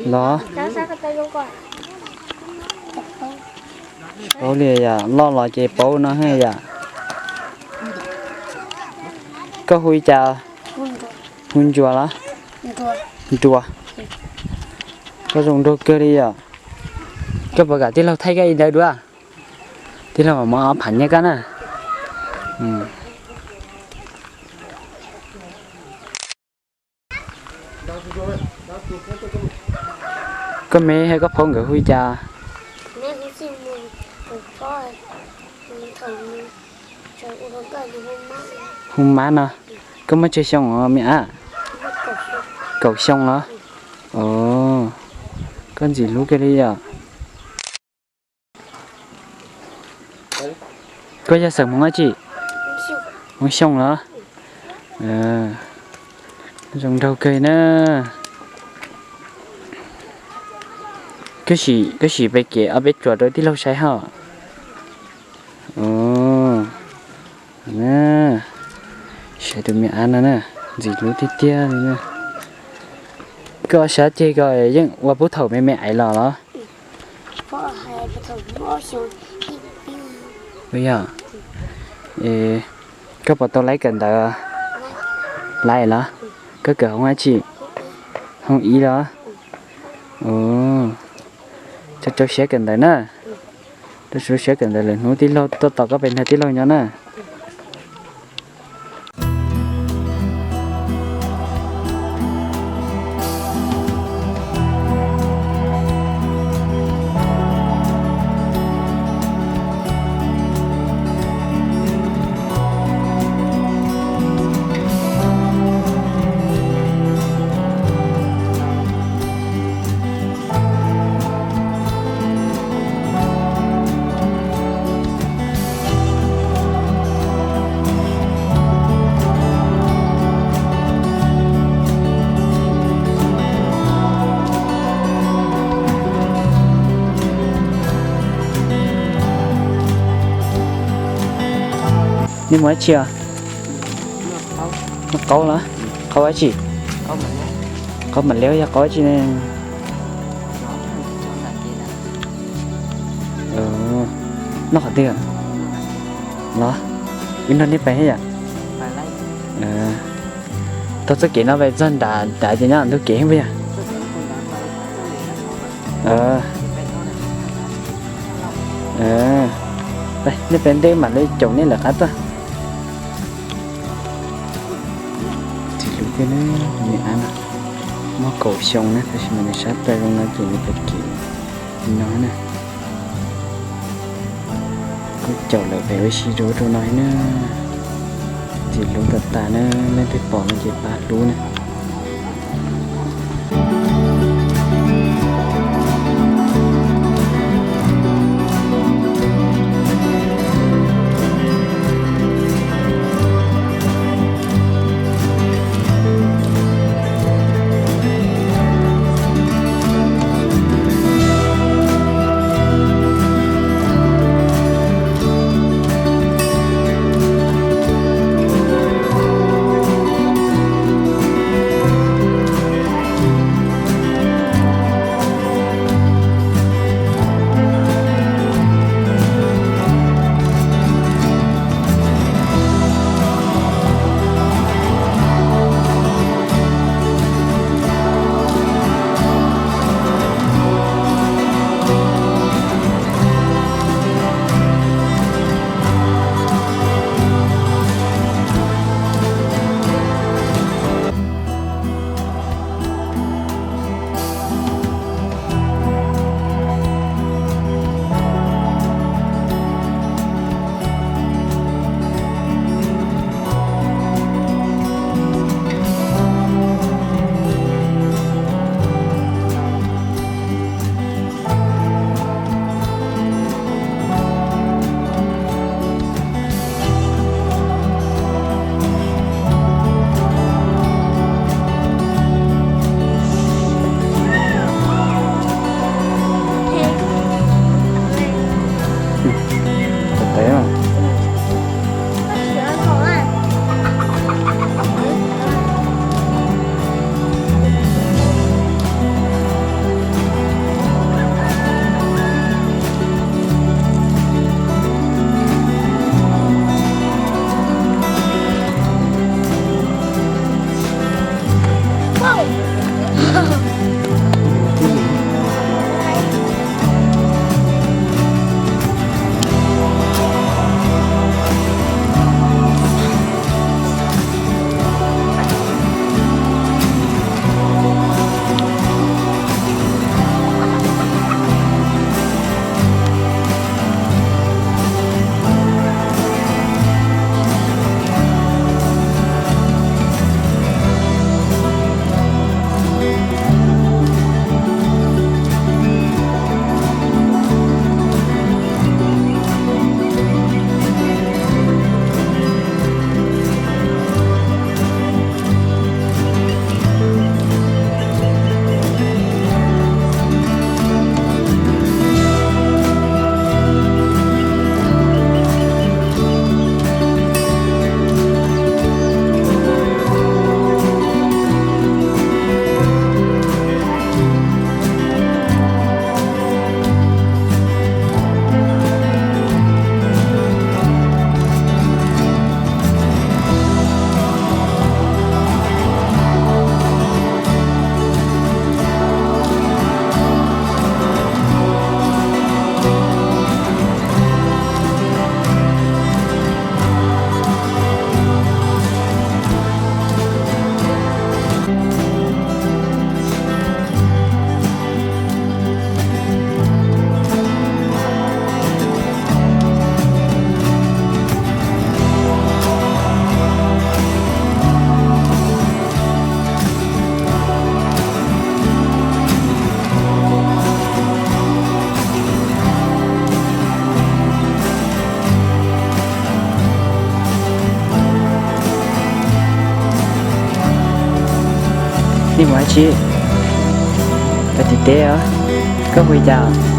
Los, paub li yom, loj los ces paub no yom. Koj hu li cas? Hu Ntsuas los? Nruas. Koj zoo nraug kawg li yom. Koj puas kam tij laug thaij koj ib daim duab? Tij laug mam ob phav nyiaj koj na. Koj me hab koj phauj nkawd hu li cas? Hu Mab no. Koj muaj tsawg xyoo os me ab? Kaum xyoo los? Os, koj ntxim hlub kawg li yom. Koj yog xeem Hmoob dab tsi? Hmoob Xyooj los? Zoo nraug kawg na. Koj sim pem kev ob peb tsuas rau tij laug saib hab. Saib tus me ab no na, ntxim hlub tiag tiag li na. Koj sab ceg ko yeej ua puag thaum me me aiv los los? Yog, koj puas tau laib kawm ntawv? Laib los? Koj kawm hoob dab tsi? Hoob ib los? Rau rau siab kawm ntawv na. Rau rau siab kawm ntawv, lwm hnub tij laug tuaj tos koj pem nrog tij laug nyob na. Nej mus dab tsi os? Noj qaub los? Qaub dab tsi? Qaub mam liab yog qaub dab tsi ne? Noj qhov twg los? Wb nrog nej pais thiab yom. Taug txoj kev no pais txog nram dav ces nyob ntug kev puas yog? Nej pais ntej mam li caum nej lawv qab tuaj. Ntxim hlub thiab na, me ab no muaj kaum xyoo na, tab sis mas nws sab plaws zoo no ces nws pem kev no na. Kuj caum lawv pem ua si rau ub rau no na. Ntxim hlub tas tas na, leej twg pom no ces pab hlub na. Nej mus dab tsi? Cov tim teb os. Koj mus li cas?